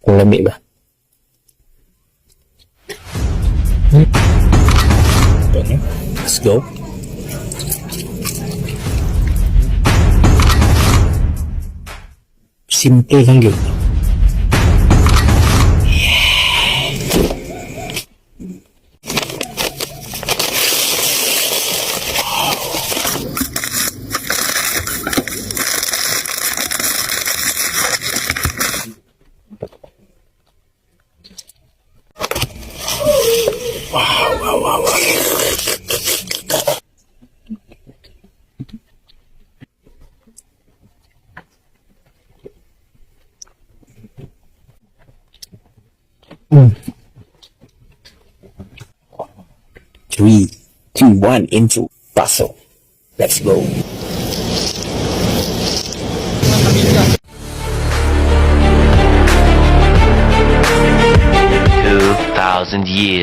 Kung lami ba. Let's go. Simple lang yun. Three, two, one, intro. Paso. Let's go. 2,000 years